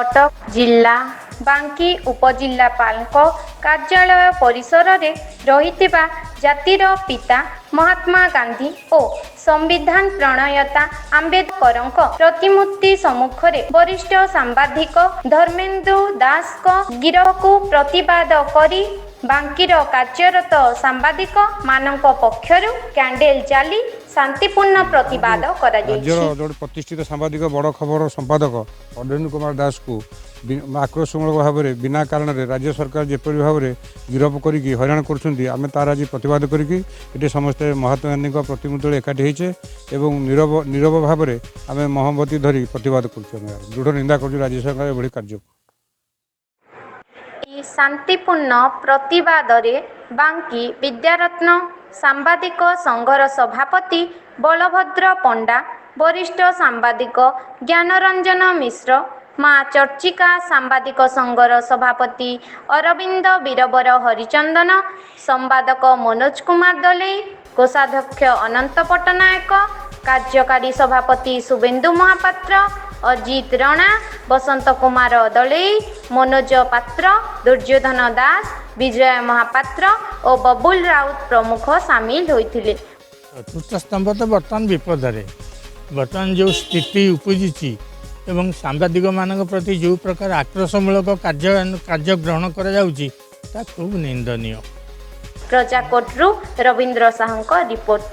କଟକ ଜିଲ୍ଲା ବାଙ୍କୀ ଉପଜିଲ୍ଲାପାଳଙ୍କ କାର୍ଯ୍ୟାଳୟ ପରିସରରେ ରହିଥିବା ଜାତିର ପିତା ମହାତ୍ମା ଗାନ୍ଧୀ ଓ ସମ୍ବିଧାନ ପ୍ରଣୟତା ଆମ୍ବେଦକରଙ୍କ ପ୍ରତିମୂର୍ତ୍ତି ସମ୍ମୁଖରେ ବରିଷ୍ଠ ସାମ୍ବାଦିକ ଧର୍ମେନ୍ଦୁ ଦାସଙ୍କ ଗିରଫକୁ ପ୍ରତିବାଦ କରି ବାଙ୍କୀର କାର୍ଯ୍ୟରତ ସାମ୍ବାଦିକ ମାନଙ୍କ ପକ୍ଷରୁ କ୍ୟାଣ୍ଡେଲ ଜାଳି ଶାନ୍ତିପୂର୍ଣ୍ଣ ପ୍ରତିବାଦ କରାଯାଇଛି। ରାଜ୍ୟର ଜଣେ ପ୍ରତିଷ୍ଠିତ ସାମ୍ବାଦିକ, ବଡ଼ ଖବର ସମ୍ପାଦକ ଅରବିନ୍ଦ କୁମାର ଦାସକୁ ଆକ୍ରୋଶମୂଳକ ଭାବରେ ବିନା କାରଣରେ ରାଜ୍ୟ ସରକାର ଯେପରି ଭାବରେ ଗିରଫ କରିକି ହଇରାଣ କରୁଛନ୍ତି, ଆମେ ତାର ଆଜି ପ୍ରତିବାଦ କରିକି ଏଠି ସମସ୍ତେ ମହାତ୍ମା ଗାନ୍ଧୀଙ୍କ ପ୍ରତିମୂର୍ତ୍ତି ତଳେ ଏକାଠି ହେଇଛେ ଏବଂ ନିରବ ଭାବରେ ଆମେ ମହମବତୀ ଧରି ପ୍ରତିବାଦ କରୁଛୁ। ଆମେ ଦୃଢ଼ ନିନ୍ଦା କରୁଛୁ ରାଜ୍ୟ ସରକାର ଏଭଳି କାର୍ଯ୍ୟକୁ। ଏହି ଶାନ୍ତିପୂର୍ଣ୍ଣ ପ୍ରତିବାଦରେ ବାଙ୍କୀ ବିଦ୍ୟାରତ୍ନ ସାମ୍ବାଦିକ ସଂଘର ସଭାପତି ବଳଭଦ୍ର ପଣ୍ଡା, ବରିଷ୍ଠ ସାମ୍ବାଦିକ ଜ୍ଞାନରଞ୍ଜନ ମିଶ୍ର, ମା ଚର୍ଚ୍ଚିକା ସାମ୍ବାଦିକ ସଂଘର ସଭାପତି ଅରବିନ୍ଦ ବୀରବର ହରିଚନ୍ଦନ, ସମ୍ପାଦକ ମନୋଜ କୁମାର ଦଲେଇ, କୋଷାଧ୍ୟକ୍ଷ ଅନନ୍ତ ପଟ୍ଟନାୟକ, କାର୍ଯ୍ୟକାରୀ ସଭାପତି ଶୁଭେନ୍ଦୁ ମହାପାତ୍ର, ଅଜିତ ରଣା, ବସନ୍ତ କୁମାର ଦଳେଇ, ମନୋଜ ପାତ୍ର, ଦୁର୍ଯ୍ୟୋଧନ ଦାସ, ବିଜୟ ମହାପାତ୍ର ଓ ବବୁଲ ରାଉତ ପ୍ରମୁଖ ସାମିଲ ହୋଇଥିଲେ। ଚତୁର୍ଥ ସ୍ତମ୍ଭ ତ ବର୍ତ୍ତମାନ ବିପଦରେ। ବର୍ତ୍ତମାନ ଯେଉଁ ସ୍ଥିତି ଉପୁଜିଛି ଏବଂ ସାମ୍ବାଦିକମାନଙ୍କ ପ୍ରତି ଯେଉଁ ପ୍ରକାର ଆକ୍ରୋଶମୂଳକ କାର୍ଯ୍ୟ ଗ୍ରହଣ କରାଯାଉଛି, ତାହା ଖୁବ୍ ନିନ୍ଦନୀୟ। ପ୍ରଜାକୋର୍ଟରୁ ରବୀନ୍ଦ୍ର ସାହୁଙ୍କ ରିପୋର୍ଟ।